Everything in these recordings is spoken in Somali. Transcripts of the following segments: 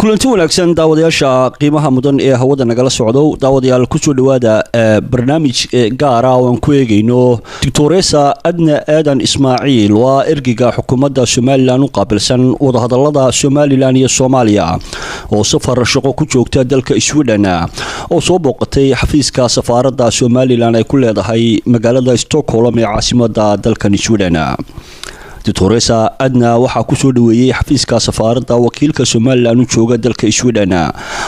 Kulanti wanaagsan, daawadayaasha qiimaha mudan ee hawada nagala socdo. Daawadayaal, kusoo dhawaada barnaamij gaara oo aan ku eegayno Doctoresa Adna Aadan Ismaaciil, waa ergeyga xukuumadda Somaliland u qaabilsan wadahadalada Somaliland iyo Soomaaliya, oo safar shaqo ku joogta dalka Sweden, oo soo booqatay xafiiska safaaradda Somaliland ay ku leedahay magaalada Stockholm ee caasimada dalkan Sweden. Doctoresa Adna waxaa kusoo dhaweeyey xafiiska safaaradda wakiilka Somaliland u jooga dalka Sweden,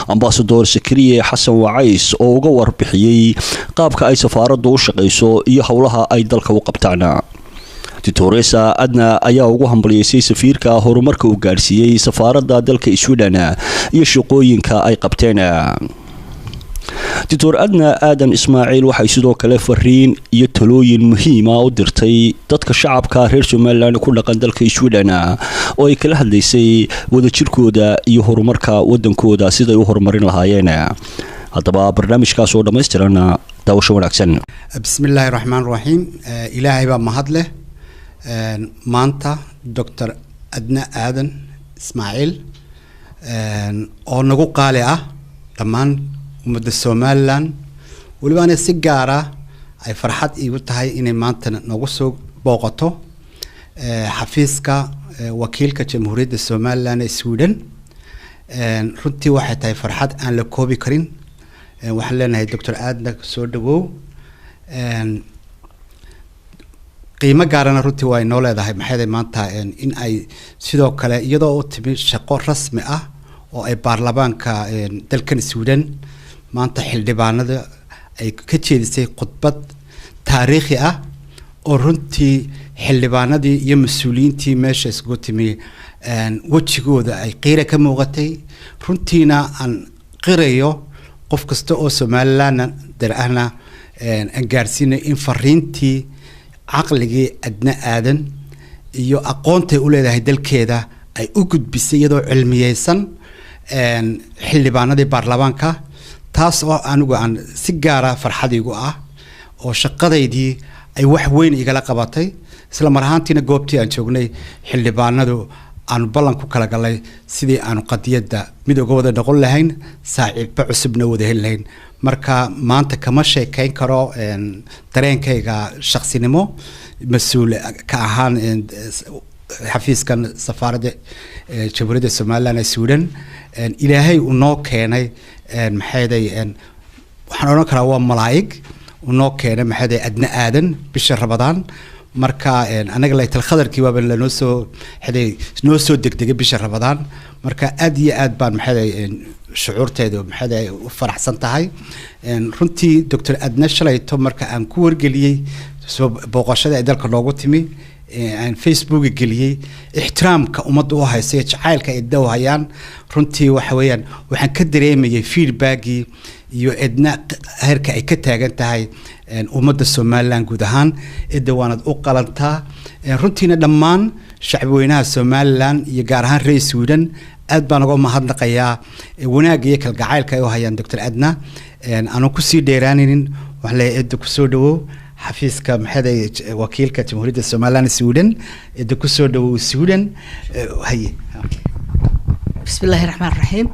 Ambasador Sakariye Xasan Wacays, oo uga warbixiyey qaabka ay safaaraddu u shaqayso iyo howlaha ay dalka u qabtaan. Doctoresa Adna ayaa ugu hambalyeysay safiirka horumarka uu gaadhsiiyey safaaradda dalka Sweden iyo shaqooyinka ay qabteen. Doctor Adna Aadan Ismaaciil waxay sidoo kale fariin iyo talooyin muhiima u dirtay dadka shacabka reer Somaliland ku dhaqan dalka Sweden, oo ay kala hadlaysay wadajirkooda iyo horumarka wadankooda siday u horumarin lahaayeen. Haddaba barnaamijkaas oo dhammaystiran, daawasho wanaagsan. Bismi illaahi raxmaan raxiim. Ilaahay baa mahad leh. Maanta Doctor Adna Aadan Ismaaciil oo nagu qaali ah dhammaan ummadda Somaliland, weliba ana si gaara ay farxad iigu tahay inay maanta nagu soo booqato xafiiska wakiilka Jamhuuriyadda Somaliland ee Sweden. Runtii waxay tahay farxad aan la koobi karin. Waxaan leenahay, Doctor Aadna, soo dhawow. Qiimo gaarana runtii waa inoo leedahay. Maxay maanta in ay sidoo kale iyadoo u timi shaqo rasmi ah oo ay baarlamaanka dalkan Sweden maanta xildhibaanada ay ka jeedisay khudbad taariikhi ah, oo runtii xildhibaanadii iyo mas-uuliyiintii meesha isugu timi wejigooda ay qiira ka muuqatay. Runtiina aan qirayo, qof kasta oo Somaliland dar ahna aan gaarsiinayo in fariintii caqligii Adna Aadan iyo aqoontay u leedahay dalkeeda ay u gudbisay iyadoo cilmiyeysan xildhibaanadii baarlamaanka, taas oo anigu aan si gaara farxadiigu ah oo shaqadaydii ay wax weyn igala qabatay. Isla mar ahaantiina goobtii aan joognay xildhibaanadu aanu ballan ku kala galnay sidii aanu qadiyadda mid uga wada noqon lahayn, saaxiibo cusubna wada heli lahayn. Marka maanta kama sheekeyn karo dareenkayga shaqsinimo mas-uul ka ahaan xafiiskan safaaradda Jamhuuriyadda Somaliland ee Sweden. Ilaahay uu noo keenay, maxayday, waxaan odhan karaa waa malaa'ig uu noo keenay, maxayday, Adna Aadan bisha Rabadaan. Marka anaga laytal khadarkii waaba lanoo soo xiday, noo soo degdegay bisha Rabadaan. Marka aad iyo aad baan, maxayday, shucuurteedu, maxayday, u faraxsan tahay. Runtii Doctor Adna shalayto marka aan ku wargeliyey soo booqashada ay dalka noogu timi, aan Facebooka geliyey ixtiraamka ummadda u haysa iyo jacaylka ay daw hayaan, runtii waxa weeyaan waxaan ka dareemayay feedbackii iyo Edna heerka ay ka taagan tahay ummadda Somaliland guud ahaan. Edda, waanad u qalantaa. Runtiina dhammaan shacbweynaha Somaliland iyo gaar ahaan reer Sweden aad baan uga mahadnaqayaa wanaagga iyo kalgacaylka ay u hayaan Doctor Adna. Aanan kusii dheeraanaynin, waxaan leeyahay, Edda, kusoo dhawow xafiiska, maxaday, wakiilka Jamhuuriyadda Somaliland Sweden. Edda, kusoo dhawow Sweden. Haye. Bismi illaahi raxmaan raxiim.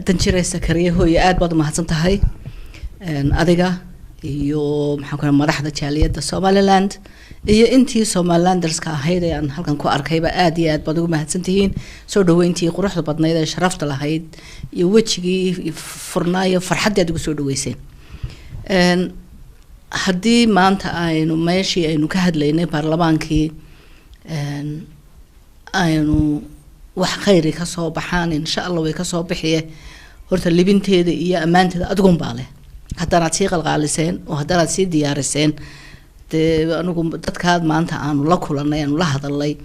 Danjire Sakariye, hooye, aad baad umahadsan tahay adiga iyo, maxaan ku madaxda jaaliyadda Somaliland iyo intii Somalilanderska ahayd ee aan halkan ku arkayba. Aad iyo aad baad ugu mahadsan tihiin soo dhaweyntii quruxda badnayd ee sharafta lahayd iyo wejigii furnaa iyo farxaddii aad ugu soo dhaweyseen. Haddii maanta aynu meeshii aynu ka hadlaynay, baarlamaankii, aynu wax khayri kasoo baxaan, insha Allah way kasoo bixiye. Horta libinteeda iyo ammaanteeda adigun baa leh. Haddanaad sii qalqaaliseen oo haddanaad sii diyaariseen, dee anigu dadkaad maanta aanu la kulanay, aanu la hadalnay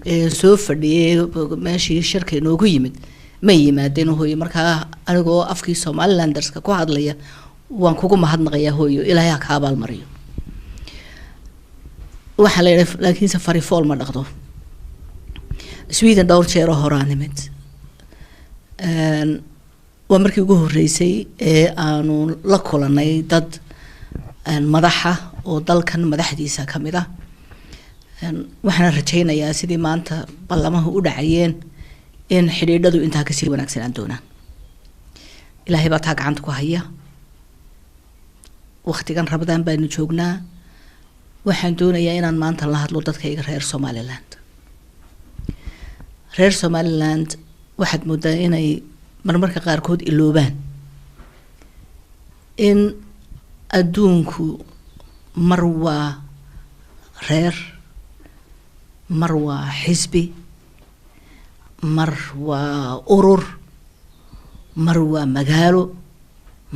ee soo fadhiyey meeshii shirka inoogu yimid may yimaadeen, hooyo. Markaa anigoo afkii Somalilanderska ku hadlaya waan kugu mahadnaqayaa, hooyo. Ilaahay ha ka abaalmariyo. Waxaa la yidhi, laakiinse farifool ma dhaqdo. Sweden dhowr jeeroo horaa nimid. Waa markii ugu horreysay ee aanu la kulanay dad madaxa oo dalkan madaxdiisa ka mid ah. Waxaana rajaynayaa sidii maanta ballamahu u dhacayeen. In xidhiidhadu intaa kasii wanaagsanaan doonaan. Ilaahay baa taa gacanta ku haya. Waktigan Rabadaan baanu joognaa. Waxaan doonayaa inaan maanta la hadlo dadkayga reer Somaliland. Reer Somaliland waxaad moodaa inay marmarka qaarkood iloobaan in adduunku mar waa reer, mar waa xisbi, mar waa urur, mar waa magaalo,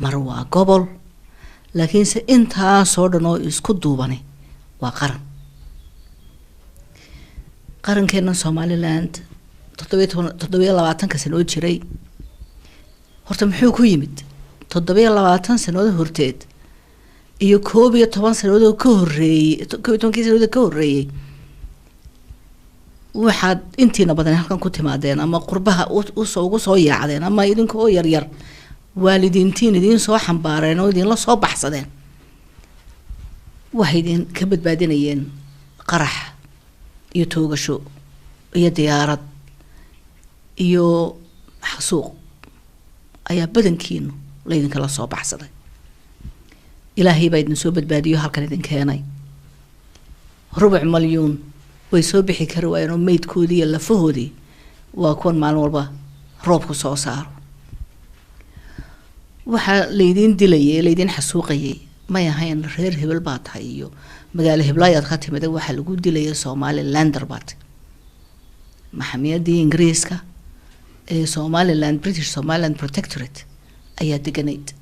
mar waa gobol, laakiinse intaasoo dhan oo isku duubani waa qaran. Qarankeena Somaliland 17, 27-ka sano oo jiray, horta muxuu ku yimid? 27 sanood horteed iyo 11 sanood oo ka horreeyey, 11-kii sanood oo ka horreeyey, waxaad intiina badan halkan ku timaadeen ama qurbaha usoo ugu soo yaacdeen ama idinka oo yaryar waalidiintiin idiin soo xambaareen oo idinla soo baxsadeen. Waxay idin ka badbaadinayeen qarax iyo toogasho iyo diyaarad iyo xasuuq ayaa badankiinu laydinkala soo baxsaday. Ilaahay baa idin soo badbaadiyo, halkan idin keenay. Rubuc malyuun way soo bixi kari waayeen oo meydkoodii iyo lafahoodii waa kuwan maalin walba roobku soo saaro. Waxaa laydiin dilayay, laydiin xasuuqayay, may ahayn reer hebel baa tahay iyo magaalo heblaayaad ka timid. Waxaa lagu dilayay Somalilander baa tahay. Maxamiyadii Ingiriiska ee Somaliland, British Somaliland Protectorate, ayaa deganayd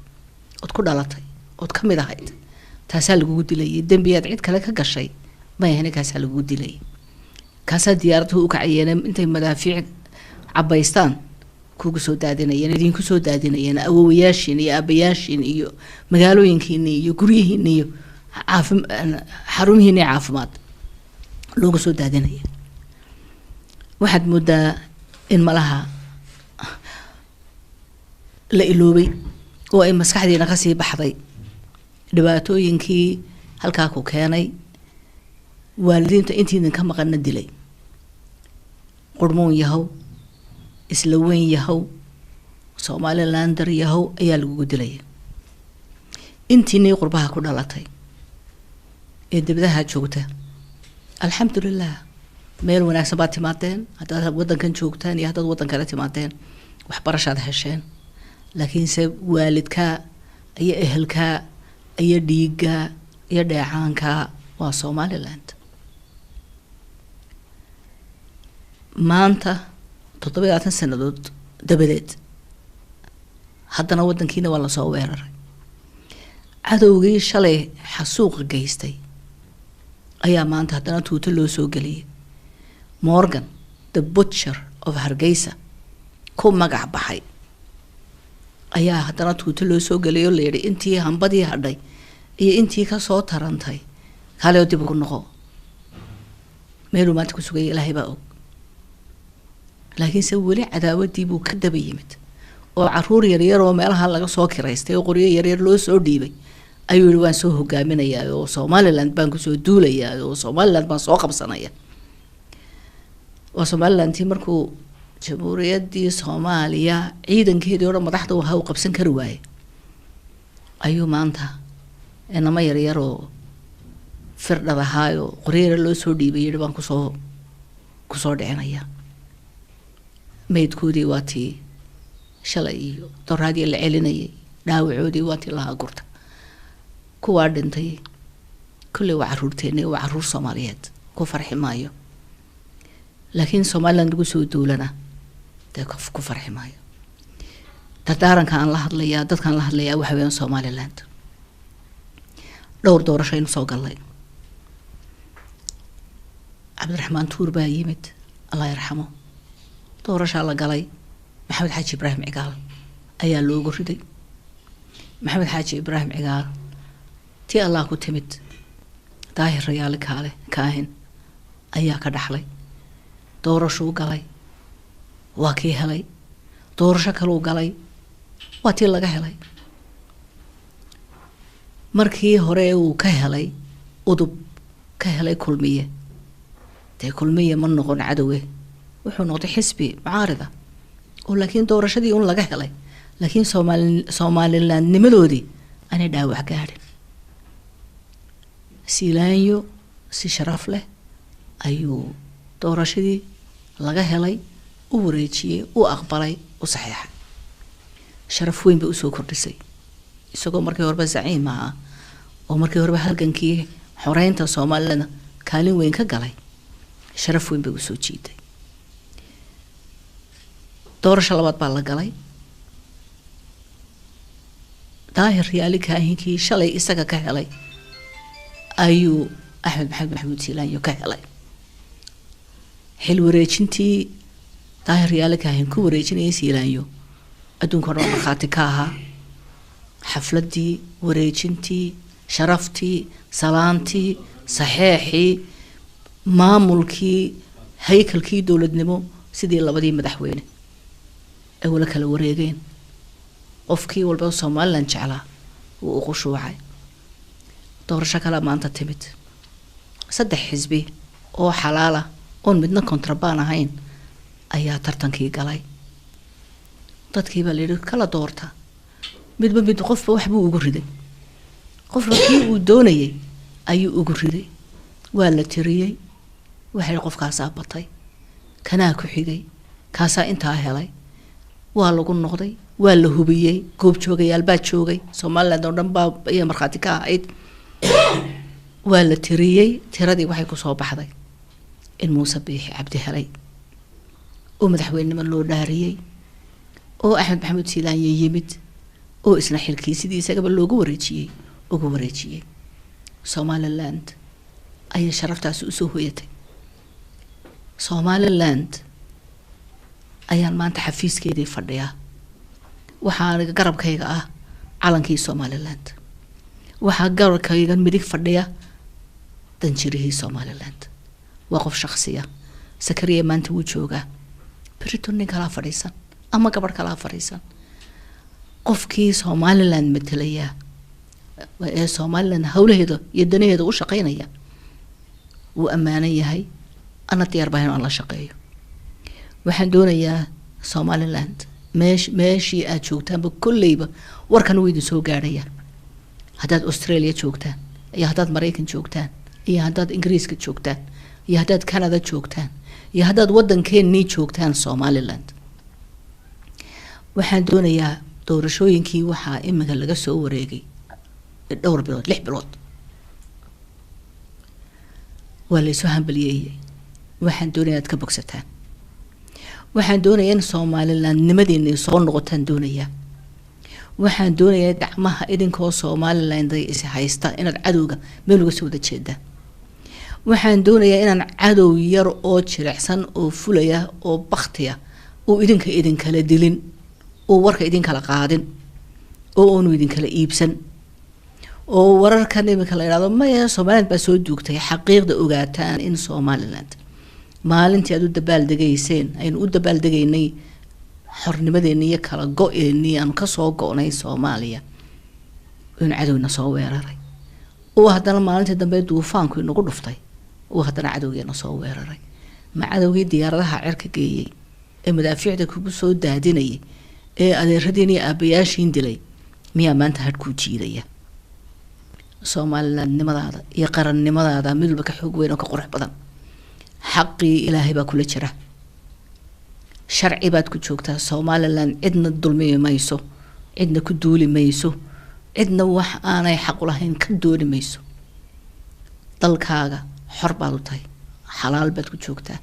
ood ku dhalatay ood ka mid ahayd. Taasaa lagugu dilayay. Dembiyaad cid kale ka gashay may ahayn, kaasaa lagugu dilayay. Kaasaa diyaaraduhu u kacayeen, intay madaafiic cabaystaan kugu soo daadinayeen, idinku soo daadinayeen, awowayaashiin iyo aabayaashiin iyo magaalooyinkiini iyo guryihiin iyo caafi xarumihiini caafimaad loogu soo daadinaya. Waxaad moodaa in malaha la iloobay oo ay maskaxdiina kasii baxday dhibaatooyinkii halkaa ku keenay, waalidiinta intii idinka maqana dilay. Qurmoon yahow, isla weyn yahow, Somalilander yahow ayaa lagugu dilaya. Intiinii qurbaha ku dhalatay ee dibadaha joogta, alxamdulilah, meel wanaagsan baad timaadeen. Haddaad waddankan joogtaan iyo haddaad waddan kale timaadeen, waxbarashaad hesheen, laakiinse waalidkaa iyo ehelkaa iyo dhiiggaa iyo dheecaankaa waa Somaliland. Maanta 27 sanadood dabadeed haddana waddankiina waa lasoo weeraray. Cadowgii shalay xasuuqa geystay ayaa maanta haddana tuuto loo soo geliyay. Morgan the Butcher of Hargeysa ku magac baxay ayaa haddana tuuto loo soo geliyay oo layidhi intii hambadii hadhay iyo intii kasoo tarantay kaaleo dib ugu noqo. Meeluu maanta ku sugaya Ilaahay baa og, laakiinse weli cadaawadii buu ka daba yimid oo caruur yaryar oo meelaha laga soo kiraystay oo qoryo yaryar loo soo dhiibay ayuu yihi waan soo hogaaminayaa oo Somaliland baan kusoo duulayaa oo Somaliland baan soo qabsanaya. Waa Somalilandtii markuu Jamhuuriyaddii Soomaaliya ciidankeedii o dhan madaxda waha uu qabsan kari waayey ayuu maanta inamo yaryar oo firdhad ahaayoo qoryo yaryar loo soo dhiibay yihi baan kusoo dhicinaya. Meydkoodii waa tii shalay iyo doraadii la celinayay, dhaawacoodii waa tii lahaa gurta. Kuwaa dhintay kolley waa caruurteena, waa caruur Soomaaliyeed, ku farxi maayo, laakiin Somaliland lagu soo duulana dee qof ku farxi maayo. Dardaaranka aan la hadlayaa, dadkaan la hadlayaa, waxa weeyaan Somaliland dhowr doorasho aynu soo gallay. Cabdiraxmaan Tuur baa yimid, Allah yarxamo, doorashaa la galay. Maxamed Xaaji Ibraahim Cigaal ayaa loogu riday. Maxamed Xaaji Ibraahim Cigaal tii Allah ku timid, Daahir Rayaali Kaale Kaahin ayaa ka dhaxlay. Doorashuu galay, waa kii helay. Doorasho kaluu galay, waa tii laga helay. Markii hore uu ka helay UDUB, ka helay Kulmiye, dee Kulmiye ma noqon cadowe. Wuxuu noqday xisbi mucaarida oo laakiin doorashadii un laga helay, laakiin Somalilandnimadoodii aanay dhaawac gaadhin. Siilaanyo si sharaf leh ayuu doorashadii laga helay u wareejiyey, u aqbalay, u saxeexay. Sharaf weyn bay usoo kordhisay, isagoo markii horeba zaciim ahaa oo markii horeba halgankii xoreynta Somaliland kaalin weyn ka galay. Sharaf weyn bay usoo jiiday. Doorasho labaad baa la galay. Daahir Riyaali Kaahinkii shalay isaga ka helay ayuu Axmed Maxamed Maxamuud Siilaanyo ka helay. Xil wareejintii Daahir Riyaali Kaahin ku wareejinayay Siilaanyo adduunka o dhan markhaati ka ahaa. Xafladii wareejintii, sharaftii, salaantii, saxeexii, maamulkii, haykalkii dowladnimo, sidii labadii madaxweyne ay wala kala wareegeen, qofkii walba Somaliland jeclaa wuu u qushuucay. Doorasho kalea maanta timid. 3 xisbi oo xalaala oon midna contraband ahayn ayaa tartankii galay. Dadkii baa layidhi kala doorta. Midba mid qofba waxbuu ugu riday, qofba kii uu doonayay ayuu ugu riday. Waa la tiriyey, waxay qofkaasaa batay, kanaa ku xigay, kaasaa intaa helay. Waa lagu noqday, waa la hubiyey, goob joogayaal baa joogay, Somaliland oo dhan baa ayaa markhaati ka ahayd. Waa la tiriyey, tiradii waxay kusoo baxday in Muuse Biixi Cabdi helay oo madaxweynenimo loo dhaariyey, oo Axmed Maxamuud Siilaanye yimid oo isna xilkii sidii isagaba loogu wareejiyey ugu wareejiyey. Somaliland ayay sharaftaasi usoo hoyatay. Somaliland ayaan maanta xafiiskeedii fadhiyaa. Waxaa garabkayga ah calankii Somaliland, waxaa garabkayga midig fadhiya danjirihii Somaliland. Waa qof shaksiya. Sakariya maanta wuu joogaa, berito nin kalaa fadhiisan ama gabadh kalaa fadhiisan. Qofkii Somaliland matelayaa ee Somaliland hawlaheeda iyo danaheeda u shaqeynaya wuu ammaanan yahay, ana diyaar baan aan la shaqeeyo. Waxaan doonayaa Somaliland meeshii aad joogtaanba kolleyba warkan wuu idin soo gaadhaya. Haddaad Australia joogtaan iyo haddaad Maraykan joogtaan iyo haddaad Ingiriiska joogtaan iyo haddaad Canada joogtaan iyo haddaad waddankeennii joogtaan Somaliland, waxaan doonayaa doorashooyinkii waxaa iminka laga soo wareegay dhowr bilood, 6 bilood, waa laysoo hambaliyeeyey. Waxaan doonayaa inaad ka bogsataan. Waxaan doonayaa in Somalilandnimadeena soo noqotaan doonayaa. Waxaan doonayaa gacmaha idinkoo Somaliland is haysta inaad cadowga meel uga soo wada jeedaan. Waxaan doonayaa inaan cadow yar oo jilicsan oo fulaya oo baktiya uu idinka idinkala dilin, uu warka idinkala qaadin, oo uunu idinkala iibsan, oo wararkan iminka la yidhahdo maya Somaliland baa soo duugtay. Xaqiiqda ogaataan in Somaliland maalintii aad u dabaaldegayseen aynu u dabaaldegaynay xornimadeeni iyo kala go-eenii aanu kasoo go-nay Soomaaliya, in cadowna soo weeraray, oo haddana maalintii dambe duufaanku inagu dhuftay, oo haddana cadowgeena soo weeraray. Ma cadowgii diyaaradaha cirka geeyey ee madaafiicda kugu soo daadinayay ee adeeradiin iyo aabayaashiin dilay miyaa maanta hadhkuu jiidaya? Somalilandnimadaada iyo qarannimadaada mid walba ka xoog weyn oo ka qurux badan. Xaqii Ilaahay baa kula jira, sharci baad ku joogtaa. Somaliland cidna dulmi mayso, cidna ku duuli mayso, cidna wax aanay xaq u lahayn ka dooni mayso. Dalkaaga xor baad u tahay, xalaal baad ku joogtaa.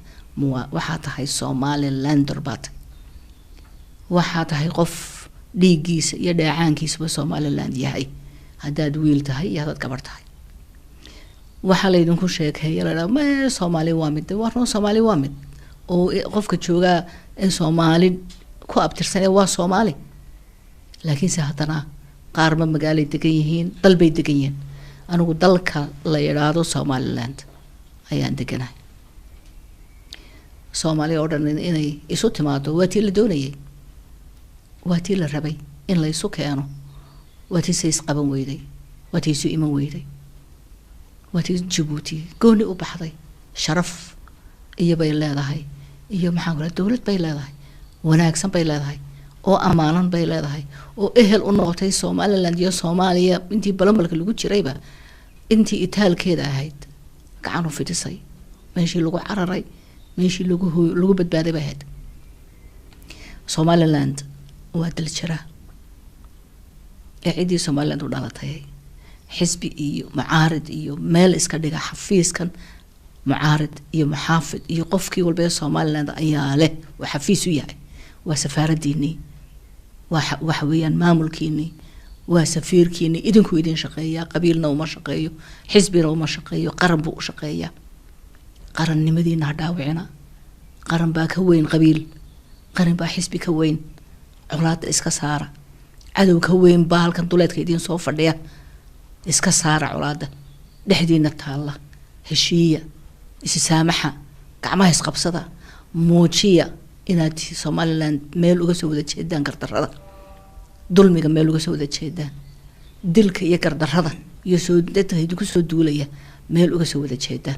Waxaa tahay Somalilander baa tahay, waxaa tahay qof dhiiggiisa iyo dheecaankiisaba Somaliland yahay, haddaad wiil tahay iyo haddaad gabarh tahay. Waxaa laydinku sheekeeya la dhaha ma Soomaali waa mid, waa run, Soomaali waa mid, oo qofka joogaa ee Soomaali ku abtirsanee waa Soomaali, laakiinse haddana qaarba magaalay degan yihiin, dal bay degan yihiin. Anigu dalka la yidhaahdo Somaliland ayaan deganahay. Soomaaliya oo dhan inay isu timaado waa tii la doonayay, waa tii la rabay in la isu keeno, waa tii se isqaban weyday, waa tii isu iman weyday, waa tii Jabuuti gooni u baxday. Sharaf iyo bay leedahay Iyo maxaan kula, dowlad bay leedahay wanaagsan bay leedahay oo ammaanan bay leedahay oo ehel u noqotay Somaliland iyo Soomaaliya intii balambalka lagu jirayba, intii itaalkeeda ahayd gacan u fidhisay, meeshii lagu cararay, meeshii lagu badbaaday bay ahayd. Somaliland waa dal jira ee ciddii Somaliland u dhalatay, xisbi iyo mucaarid iyo meel iska dhiga, xafiiskan mucaarid iyo muxaafid iyo qofkii walba ee Somaliland ayaa leh oo xafiis u yahay. Waa safaaradiinii, waa waxa weeyaan maamulkiinii, waa safiirkiinii, idinkuu idin shaqeeyaa. Qabiilna uma shaqeeyo, xisbina uma shaqeeyo, qaran buu u shaqeeyaa. Qarannimadiina ha dhaawicina. Qaran baa ka weyn qabiil, qaran baa xisbi ka weyn. Colaada iska saara. Cadow ka weyn baa halkan duleedka idiin soo fadhiya. Iska saara colaada dhexdiina taalla. Heshiiya, isisaamaxa, gacmaha isqabsada, muujiya inaad Somaliland meel uga soo wada jeedaan, gardarrada, dulmiga meel uga soo wada jeedaan, dilka iyo gardarrada iyo soo dadka idinku soo duulaya meel uga soo wada jeedaan.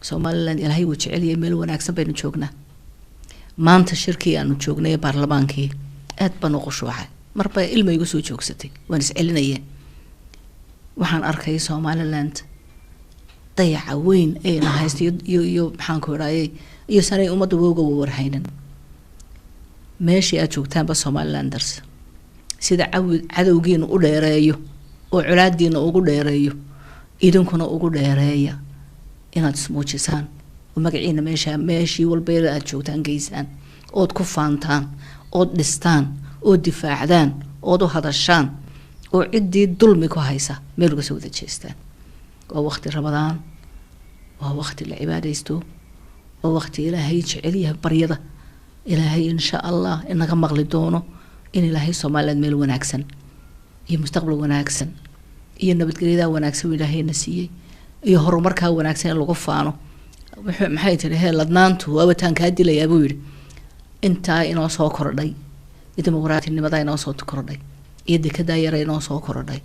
Somaliland Ilaahay wuu jecelyahay, meel wanaagsan baynu joognaa. Maanta shirkii aanu joognay ee baarlamaankii aad baan u qushuucay. Marba ilma igu soo joogsatay, waan iscelinayeen. Waxaan arkay Somaliland dayaca weyn ayna haysto iyo maxaan ku idhaayey iyo sanay ummadda uga warhaynin meeshii aad joogtaanba. Somalilanders, sida cadowgiina u dheereeyo oo colaadiina ugu dheereeyo, idinkuna ugu dheereeya inaad ismuujisaan oo magaciina meesha, meeshii walba aad joogtaan geysaan, ood ku faantaan, ood dhistaan, ood difaacdaan, ood u hadashaan, oo ciddii dulmi ku haysa meel uga soo wada jeestaan. Waa waqti Ramadaan, waa waqti la cibaadaysto, waa waqti Ilaahay jecel yahay baryada. Ilaahay insha Allah inaga maqli doono in Ilaahay Somaliland meel wanaagsan iyo mustaqbal wanaagsan iyo nabadgelyadaa wanaagsan uu Ilaahayna siiyey iyo horumarkaa wanaagsan in lagu faano. Maxay tiri hee, ladnaantu waabataan kaa dilayaa buu yidhi. Intaa inoo soo kordhay iyo dimuqraatinimadaa inoo soo kordhay iyo dekedaa yara inoo soo kordhay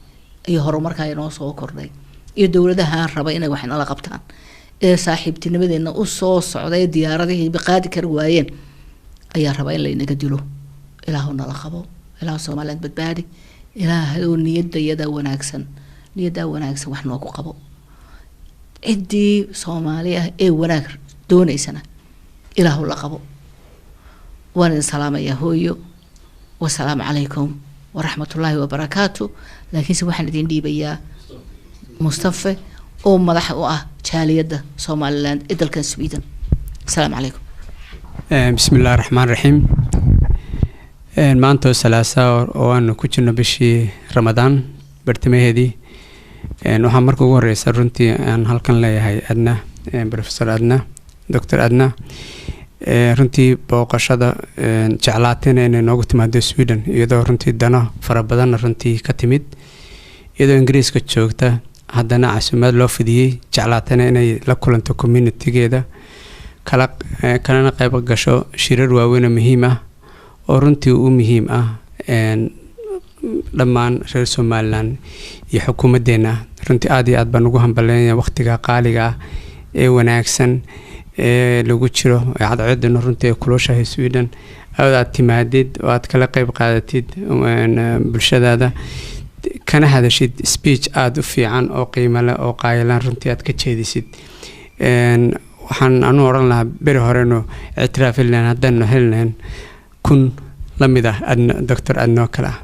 iyo horumarkaa inoo soo kordhay iyo dowladaha raba inay wax inala qabtaan ee saaxiibtinimadeena u soo socda ee diyaaradihii qaadi kari waayeen ayaa raba in laynaga dilo. Ilaahu nala qabo, Ilaahu Somaliland badbaadi, Ilaahay niyadayada wanaagsan, niyaddaa wanaagsan wax noogu qabo. Ciddii Soomaali ah ee wanaag doonaysana Ilaahu la qabo. Waan idin salaamayaa hooyo, wasalaamu calaykum waraxmatullaahi wabarakaatu. Laakiinse waxaan idin dhiibayaa Mustafe oo madax u ah jaaliyadda Somaliland ee dalkan Sweden. Asalaamu calaykum. Bismi illahi raxmaan raxiim. Maanta oo Salaasa oo aanu ku jirno bishii Ramadaan bartamaheedii, waxaa marka ugu horeysa runtii aan halkan leeyahay Adna, Professor Adna, Doctor Adna, runtii booqashada jeclaatayna inay noogu timaado Sweden, iyadoo runtii dano fara badanna runtii ka timid, iyadoo Ingiriiska joogta haddana casuumaad loo fidiyey, jeclaatayna inay la kulanto communitygeeda, kala kalena qayb gasho shirar waaweyn oo muhiim ah oo runtii u muhiim ah dhammaan reer Somaliland iyo xukuumaddeena. Runtii aad iyo aad baan ugu hambalyeynaya waqtiga qaaliga ah ee wanaagsan ee lagu jiro ee cadceeduna runtii ay kulushahay Sweden aad timaadid oo aad kala qayb qaadatid bulshadaada, kana hadashid speech aada u fiican oo qiimo leh oo qaayilan runtii aad ka jeedisid. Waxaan anu odhan lahaa beri horenu ictiraafi lahayn haddaanu heli lahayn 1000 la mid ah Adna, Doctor Adnoo kale ah.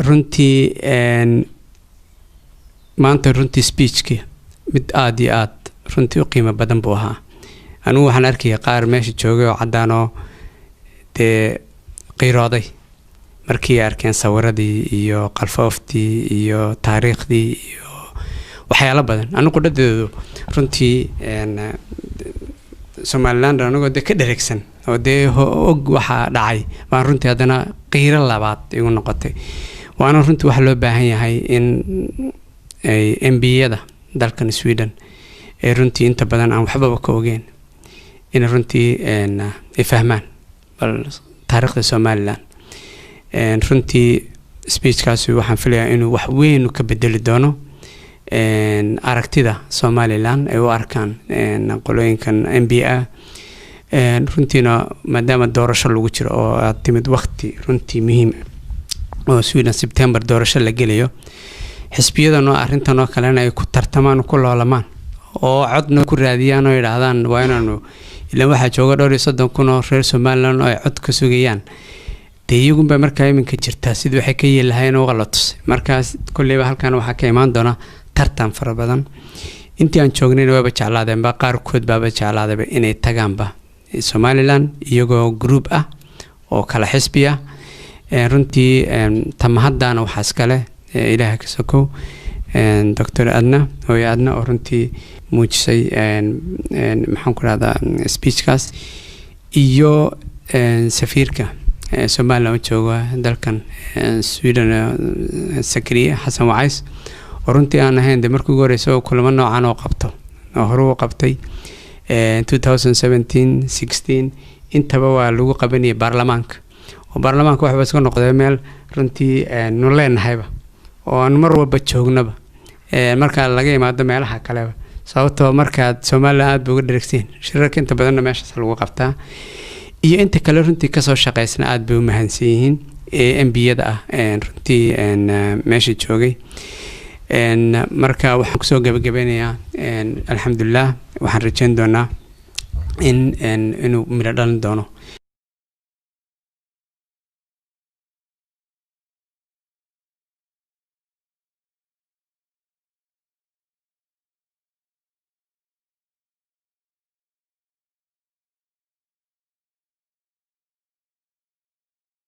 Runtii maanta runtii speechki mid aada iyo aad runtii u qiimo badan buu ahaa. Anigu waxaan arkayay qaar meesha joogay oo caddaan oo dee qiirooday markii ay arkeen sawiradii iyo qalfooftii iyo taariikhdii iyo waxyaalo badan. Anigu qudhadeedu runtii Somaliland anigoo dee ka dheregsan oo dee og waxaa dhacay baan runtii haddana qiiro labaad igu noqotay. Waana runtii waxaa loo baahan yahay in ay MP-yada dalkan Sweden ee runtii inta badan aan waxbaba ka ogeen in runtii ay fahmaan bal taariikhda Somaliland. Runtii speechkaasi waxaan filayaa inuu wax weyn ka bedeli doono aragtida Somaliland ay u arkaan qolooyinkan MP a. Runtiina maadaama doorasho lagu jiro oo aad timid waqti runtii muhiim ah oo Sweden September doorasho la gelayo, xisbiyadan oo arrintan oo kalena ay ku tartamaan, ku loolamaan oo codna ku raadiyaan oo yidhaahdaan waa inaanu ilaan waxaa jooga dhowr iyo 30,000 oo reer Somaliland oo ay cod ka sugayaan. Dee iyagunba markaa iminka jirtaa sidii waxay ka yeeli lahaayeen uga la tusay. Markaas kolleyba halkan waxaa ka imaan doona tartan fara badan. Intii aan joognayna waaba jeclaadeenba, qaarkood baaba jeclaadayba inay tagaanba Somaliland iyagoo group ah oo kala xisbi ah. Runtii tamahadana waxaa iskale, Ilaaha ka sokow, Doctor Adna, hooyo Adna, oo runtii muujisay maxaan ku rahdaa speechkaas, iyo safiirka Somaliland u jooga dalkan Sweden, Sakariye Xasan Wacays, oo runtii aan ahayn de markii ugu horreysay oo kulamo noocan oo qabto oo hore u qabtay. 2017, 16 intaba waa lagu qabanayay baarlamaanka, oo baarlamaanka waxba iska noqday meel runtii nu leenahayba oo aan mar walba joognaba marka laga imaado meelaha kaleba, sababtoo markaad Somaliland aad ba uga dheregsiin, shirarka inta badanna meeshaas lagu qabtaa. Iyo inta kale runtii kasoo shaqeysna aad bay u mahadsan yihiin ee MP-yada ah runtii meesha joogay. Marka waxaan kusoo gabagabeynayaa, alxamdulilah, waxaan rajeyn doonaa in inuu midho dhalin doono.